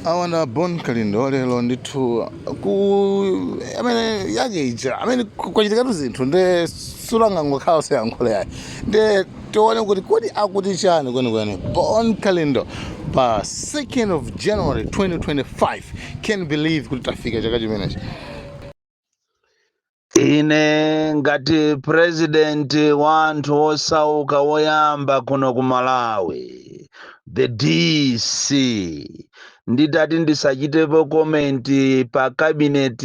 Awana Bon Kalindo lero ndithu ku amene yake ija amene kwachitikatu zinthu, nde sulangangokhala usayankhula yayi. Nde tione kuti kodi akuti chani kwenikweni Bon Kalindo pa 2nd of January 2025. Can't believe kuti tafika chaka chimenechi. Ine ngati president wa anthu osauka woyamba kuno ku Malawi, the DC, nditati ndisachitepo comment pa cabinet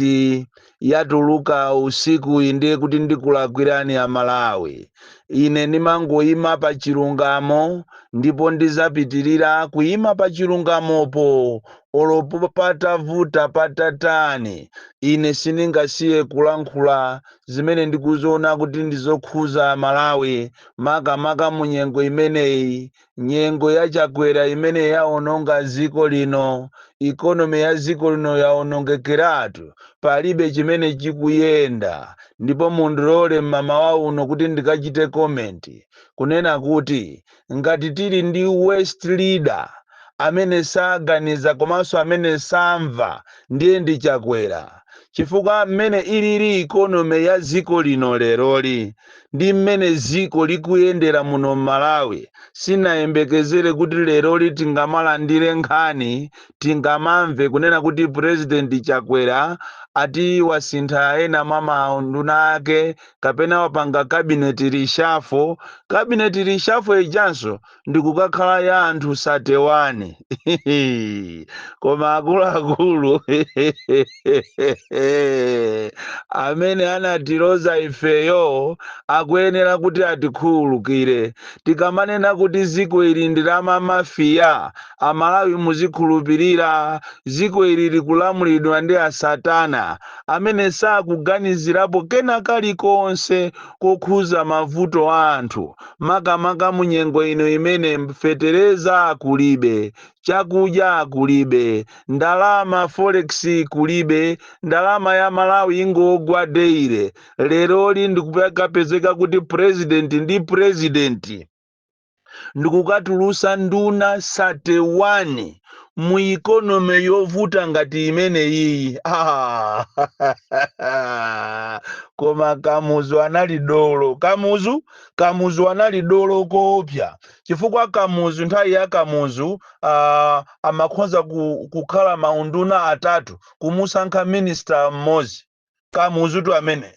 yatuluka usiku, ndiye kuti ndikulakwirani a Malawi. Ine ndimangoyima pa chilungamo, ndipo ndizapitirira kuyima pa chilungamopo olopo patavuta patatani. Ine sindingasiye kulankhula zimene ndikuziona kuti ndizokhuza Malawi, makamaka mu nyengo imeneyi, nyengo yachakwera imene yaononga dziko lino. Economy ya dziko lino yaonongekeratu, palibe chimene chikuyenda. Ndipo mundilole mmamawa uno kuti ndikachite comment kunena kuti ngati tili ndi worst leader amene saganiza komanso amene samva, ndiye ndi Chakwera, chifukwa mmene ilili economy ya dziko lino leroli ndi mmene dziko likuyendera muno Malawi, sinayembekezere kuti leroli tingamalandire nkhani, tingamamve kunena kuti President Chakwera ati wasintha ena mwa maunduna ake kapena wapanga cabinet reshuffle. Cabinet reshuffle ijanso ndikukakhala ya anthu 31. Koma akuluakulu amene anatiloza ifeyo akuyenera kuti atikhululukire. Tikamanena kuti dziko ili ndi la ma mafia, Amalawi muzikhulupirira, dziko ili likulamulidwa ndi asatana amene sakuganizirapo kena kalikonse kokhuza mavuto a anthu, makamaka mu nyengo ino imene fetereza kulibe, chakudya kulibe, ndalama forex kulibe, ndalama ya Malawi ingogwa daily. Leroli ndikukapezeka kuti president ndi president ndikukatulusa nduna 31 mu economy yovuta ngati imene iyi. Ah, koma Kamuzu anali dolo. Kamuzu anali dolo koopsa, chifukwa Kamuzu, nthawi ya Kamuzu, amakhoza kukhala maunduna atatu kumusankha minister mmodzi. Kamuzu tu amene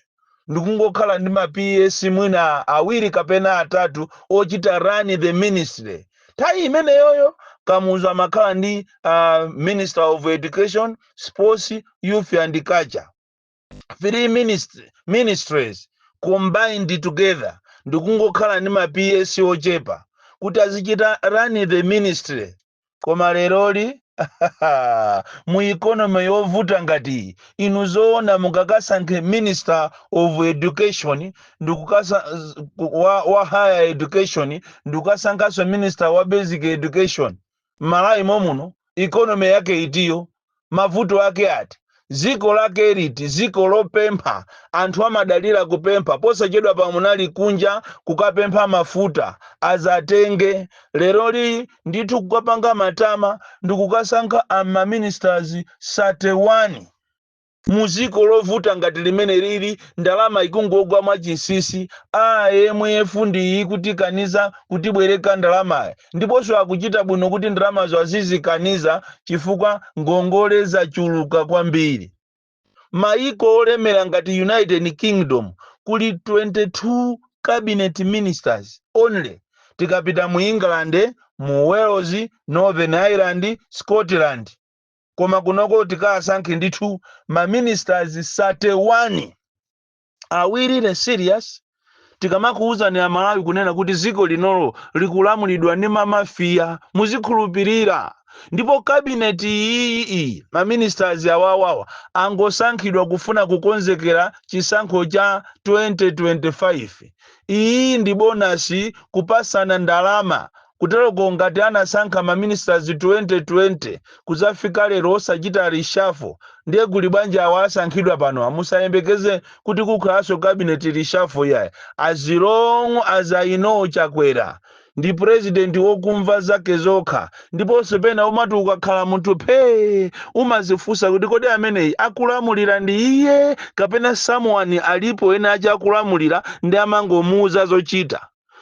ndikungokhala ndi ma PS mwina awiri kapena atatu ochita run the ministry. Nthawi imeneyoyo Kamuzu amakhala ndi Minister of Education, Sports, Youth and Culture, three ministries combined together, ndikungokhala ndi ma PS ochepa kuti azichita run the ministry. Koma leroli mu economy yovuta ngati inu, zoona mungakasankhe Minister of Education ndikukasa wa Higher Education, ndikukasankhanso Minister wa Basic Education Malawi momuno? Economy yake itiyo? Mavuto ake ati? Ziko lake liti? Ziko lopempha, anthu amadalira kupempha. Posachedwa pamunali kunja kukapempha mafuta azatenge. Leroli ndithu kukapanga matama ndikukasankha ama ministers 31 muziko lovuta ngati limene lili, ndalama ikungogwa mwachinsinsi. IMF ndiyi kutikaniza kutibwereka ndalamayi, ndiponso akuchita bwino kuti ndalamazo azizikaniza, chifukwa ngongole zachuluka kwambiri. Maiko olemera ngati United Kingdom kuli 22 cabinet ministers only. Tikapita mu England, mu Wales, Northern Ireland, Scotland, koma kunoko tikasankhe ndithu ma ministers 31. Are we really serious? Tikamakuwuzani Amalawi kunena kuti dziko linolo likulamulidwa ndi ma mafia, muzikhulupirira. Ndipo cabinet iyi, ma ministers awawawa angosankhidwa kufuna kukonzekera chisankho cha 2025. Iyi ndi bonus, kupasana ndalama kuteroko. Ngati anasankha ma ministers 2020 kudzafika lero osachita reshuffle, ndiye kuli bwanji awa asankhidwa pano? Musayembekeze kuti kukhalanso cabinet reshuffle yayi. As long as I know Chakwera Ndi president wokumva zake zokha. Ndiponso pena umati ukakhala munthu phee, umazifunsa kuti kodi ameneyi akulamulira ndi iye kapena someone alipo ena achi akulamulira ndi amangomuuza zochita?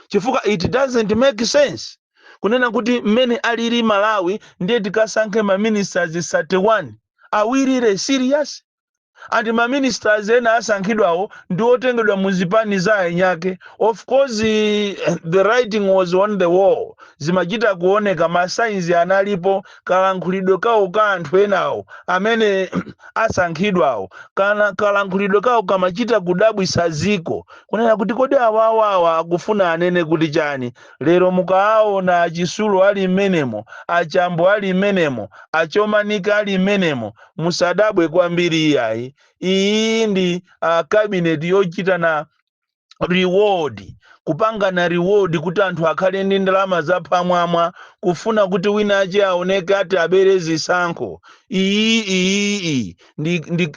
Chifukwa it doesn't make sense kunena kuti mmene alili Malawi ndiye tikasankhe ma ministers 31. Are we really serious? And ma ministers ena asankhidwawo ndi otengedwa mu zipani za enyake. Of course, the writing was on the wall, zimachita kuoneka, ma signs analipo. Kalankhulidwe kawo ka anthu enawo amene asankhidwawo, kana kalankhulidwe kawo kamachita kudabwisa ziko, kunena kuti kodi awawawa akufuna anene kuti chani? Lero mukawaona achisulo ali mmenemo, achambo ali mmenemo, achomanika ali mmenemo, musadabwe kwambiri iyayi. Iyi ndi cabinet yochita na reward, kupangana reward kuti anthu akhale ndi ndalama zapamwamwa, kufuna kuti wina ache aoneke ati abere zisankho. Iyi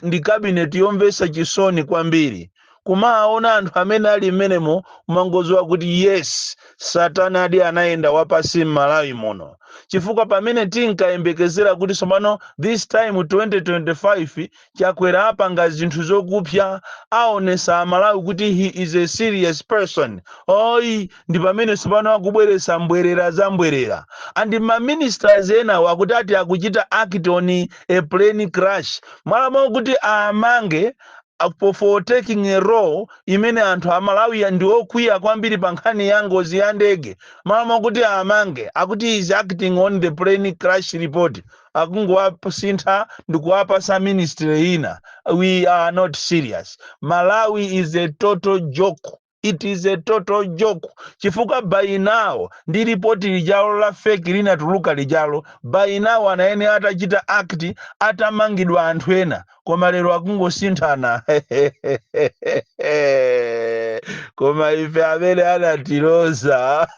ndi cabinet yomvetsa chisoni kwambiri. Kumaona anthu amene ali mmenemo, umangodziwa kuti yes, Satana adi anayenda wapasi m'Malawi muno. Chifukwa pamene tinkayembekezera kuti tsopano this time 2025 Chakwera apanga zinthu zokupsa, aonesa Amalawi kuti he is a serious person, oyi, ndi pamene tsopano akubweretsa mbwerera za mbwerera. And ma ministers enawo akuti ati akuchita act on a plane crash, mwalamo kuti amange for taking a role imene anthu Amalawi ndi okwiya kwambiri pa nkhani ya ngozi ya ndege. Malamo kuti amange, akuti is acting on the plane crash report, akungowasintha ndikuwapasa ministry ina. We are not serious. Malawi is a total joke. It is a total joke, chifukwa by now ndi ripoti lijalo la fake linatuluka lijalo, by now anaene atachita act, atamangidwa anthu ena, koma lero akungosinthana. Koma ife amene anatiloza,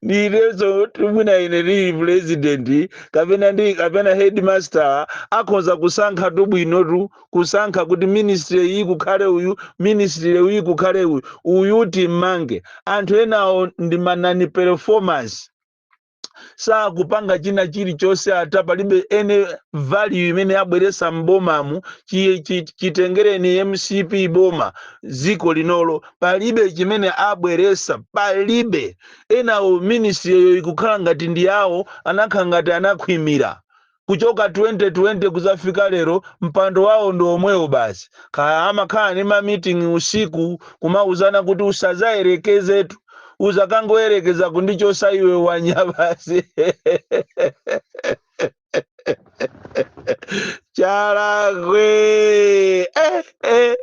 ndineso mwina ine ndili president kapena ndi kapena headmaster, akhoza kusankha tu bwinotu, kusankha kuti ministry iyi kukhale uyu, ministry iyi kukhale uyu, uyu timmange. Anthu enawo ndi ma non performance, sakupanga china chilichonse, ata palibe any value imene abweresa m'bomamu. Chitengereni MCP boma ziko linolo, palibe chimene abweresa, palibe. Enawo ministry yo ikukhala ngati ndi yawo, anakhala ngati anakhwimira kuchoka 2020 kuzafika lero, mpando wawo ndi omwewo basi. Kaya amakhala ndi ma meeting usiku kumauzana kuti usazayerekezetu, uzakangoyerekeza kundichosa iwe wanya basi. Chalakwe, eh, eh,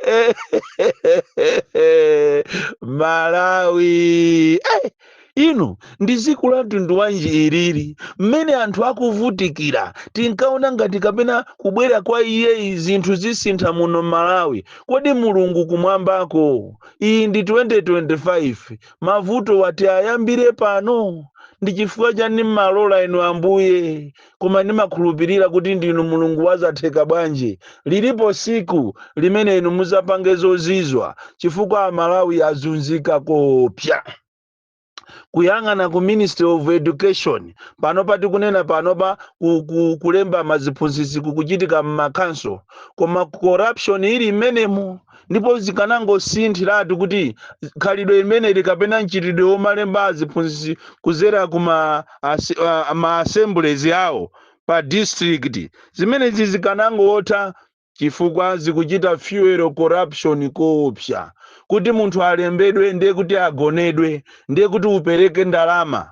eh. Malawi, eh. Inu, ndi dziko la mtundu wanji ilili mmene anthu akuvutikira? Tinkaona ngati kapena kubwera kwa iye zinthu zisintha muno Malawi. Kodi Mulungu kumwambako, iyi ndi 2025, mavuto wati ayambire pano? Ndi chifukwa chani mmalola inu Ambuye? Koma ndimakhulupirira kuti ndinu Mulungu wazatheka bwanji. Lilipo siku limene inu muzapange zozizwa, chifukwa Amalawi azunzika kopya. Kuyang'ana ku Ministry of Education panopa, tikunena panopa, kulemba maziphunzitsi kukuchitika m'makhanso, koma corruption ili mmenemo. Ndipo zikanangosinthiratu kuti khalidwe imeneli kapena mchitidwe womalemba aziphunzitsi kuzera kuma ma assemblies awo pa district, zimenezi zikanangotha, chifukwa zikuchita fuel corruption koopsa. Kuti munthu alembedwe ndiye kuti agonedwe, ndiye kuti upereke ndalama.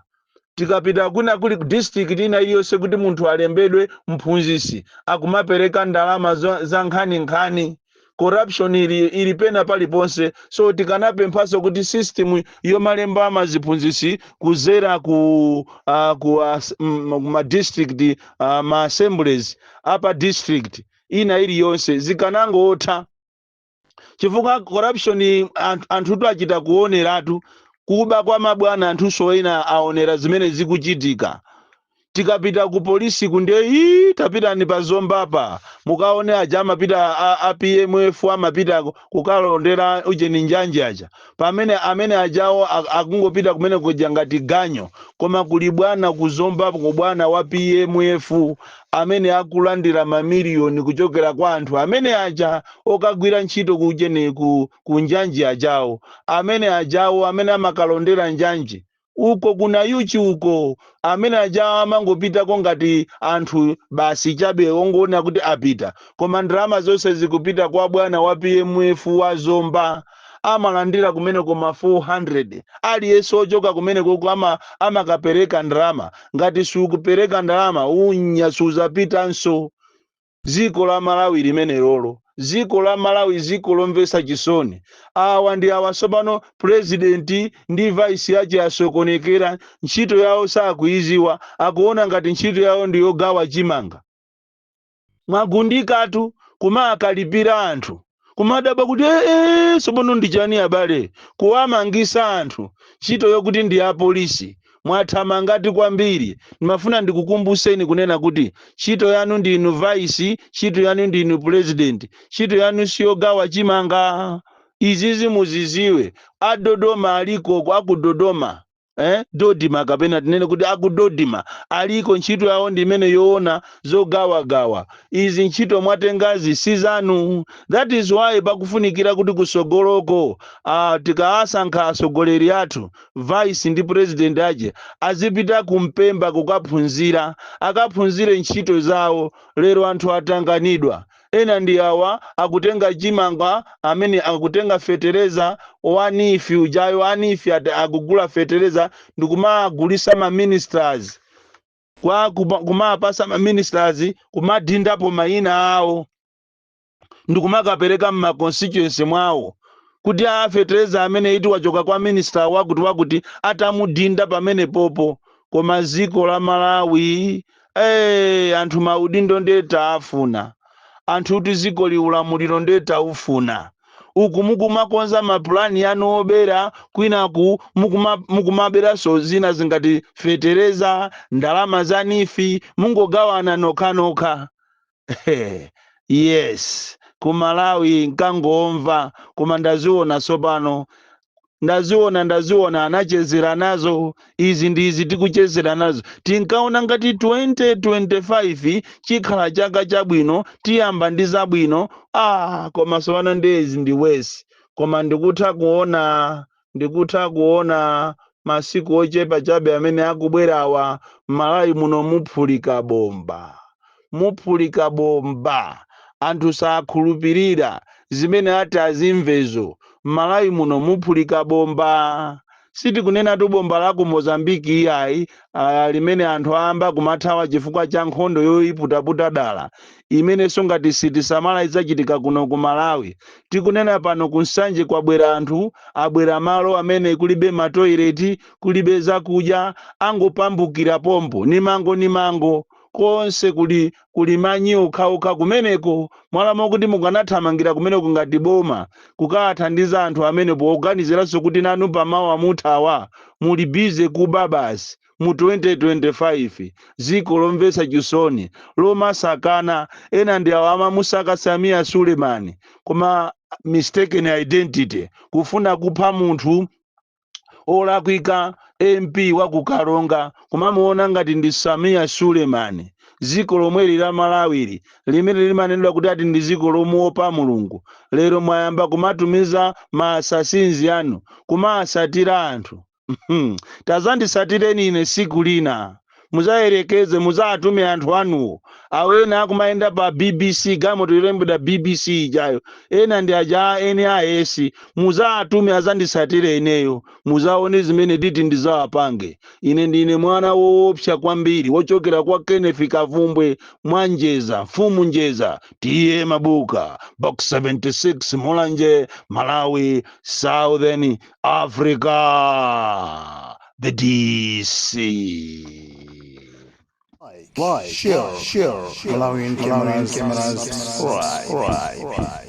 Tikapita kwina kuli district ina iliyonse, kuti munthu alembedwe mphunzitsi akumapereka ndalama za nkhaninkhani. Corruption ili pena paliponse. So tikanapemphaso kuti system yomalemba amaziphunzitsi kuzera ku ma district, ma assemblies apa district ina iliyonse zikanangotha, chifukwa corruption anthutu achita kuoneratu kuba kwa mabwana, anthunso ena aonera zimene zikuchitika. Tikapita ku polisi kunde, ii, tapitani pa Zombapa mukaone aja amapita a PMF amapita kukalondera ujeni njanji aja, pamene amene ajawo akungopita kumene kuja ngati ganyo. Koma kuli bwana ku Zombapo, ku bwana wa PMF amene akulandira mamiliyoni kuchokera kwa anthu amene aja okagwira ntchito kujeni ku njanji ajawo, amene ajawo amene amakalondera njanji uko kuna yuchi uko, amene ajawo amangopitako ngati anthu basi chabe ongoona kuti apita, koma ndalama zonse zikupita kwa bwana wa PMF wa Zomba. Amalandira kumene koma 400 aliyense ochoka kumene koko amakapereka ndalama. Ngati sikupereka ndalama, unya suzapitanso. Dziko la Malawi limene lolo, dziko la Malawi, dziko lomvetsa chisoni. Awa ndi awa tsopano, president ndi vice yace asokonekera, ntchito yawo sakuiziwa, akuona ngati ntchito yawo ndi yogawa chimanga. Mwagundikatu kumakalipira anthu, kumadabwa kuti ee, tsopano ndi chani abale, kuwamangisa anthu ntchito yokuti ndi apolisi. Mwathamangati kwambiri. Ndimafuna ndikukumbuseni kunena kuti ntchito yanu ndinu vice, ntchito yanu ndinu president, ntchito yanu siyogawa chimanga. Izizi muziziwe. Adodoma aliko akudodoma, Dodima kapena tinene kuti akudodima aliko, ntchito yawo ndi imene yoona zogawagawa. Izi ntchito mwatengazi si zanu. That is why pakufunikira kuti kusogoloko tikaasankha atsogoleri athu, vice ndi president aje, azipita kumpemba kukaphunzira, akaphunzire ntchito zawo. Lero anthu atanganidwa, ena ndi awa akutenga chimanga, amene akutenga fetereza wa NEEF ujayo. A NEEF akugula fetereza ndikumagulisa ma ministers kwa kumapasa ma ministers, kumadindapo mayina awo ndikumakapereka mma constituency mwawo kuti a fetereza amene iti wachoka kwa minister wakuti wakuti, atamudinda pamene popo. Koma dziko la Malawi, anthu maudindo ndiye taafuna, anthu kuti dziko liulamuliro ndiye taufuna. Uku mukumakonza mapulani yanu obera, kwinaku mukumaberanso zina zingati fetereza, ndalama za NEEF, mungogawana nokhanokha. Yes, ku Malawi nkangomva, koma ndaziona tsopano, ndaziona, ndaziona. Anachezera nazo izi ndi izi tikuchezera nazo. Tinkaona ngati 2025 chikhala chaka chabwino, tiyamba ndi zabwino. Ah, koma tsopano ndi izi ndi worse. Koma ndikutha kuona, ndikutha kuona masiku ochepa chabe amene akubwerawa, Malawi muno muphulika bomba, muphulika bomba. Anthu sakhulupirira zimene ati azimvezo. Malawi muno muphulika bomba. Sitikunenatu bomba la ku Mozambiki iyayi, limene anthu ayamba kumathawa chifukwa cha nkhondo yoyiputaputa dala imenenso ngati sitisamala idzachitika kuno ku Malawi. Tikunena pano ku Nsanje kwabwera anthu, abwera malo amene kulibe matoileti, kulibe zakudya, angopambukira pompo nimango nimango, konse kuli manyi okhaokha kumeneko. Mwalamo kuti mukanathamangira kumeneko ngati boma kukathandiza anthu amene poganiziranso kuti nanu pamawa muthawa, muli busy kuba basi mu 2025. Dziko lomvetsa chisoni lomasakana. Ena ndi awo amamusaka Samia Sulemani, koma mistaken identity, kufuna kupha munthu olakwika, MP wa ku Karonga, kumamuona ngati ndi Samia Sulemani. Dziko lomweli la Malawiri limene limanenedwa kuti ati ndi dziko lomuopa Mulungu, lero mwayamba kumatumiza ma assassins anu kumaasatira anthu. Tazandisatireni ine siku lina, muzayerekeze, muzatume anthu anuwo awo. Ena akumayenda pa BBC, galimoto yolembedwa BBC ijayo, ena ndi aja a NIS. Muzatume azandisatire ineyo, muzaone zimene titi ndizawapange. Ine ndine mwana woopsa kwambiri wochokera kwa Kenneth Kavumbwe Mwanjeza, mfumu Njeza, T/A Mabuka, Box 76, Mulanje, Malawi, Southern Africa. The DC. Like, share, share, Malawian cameras, subscribe.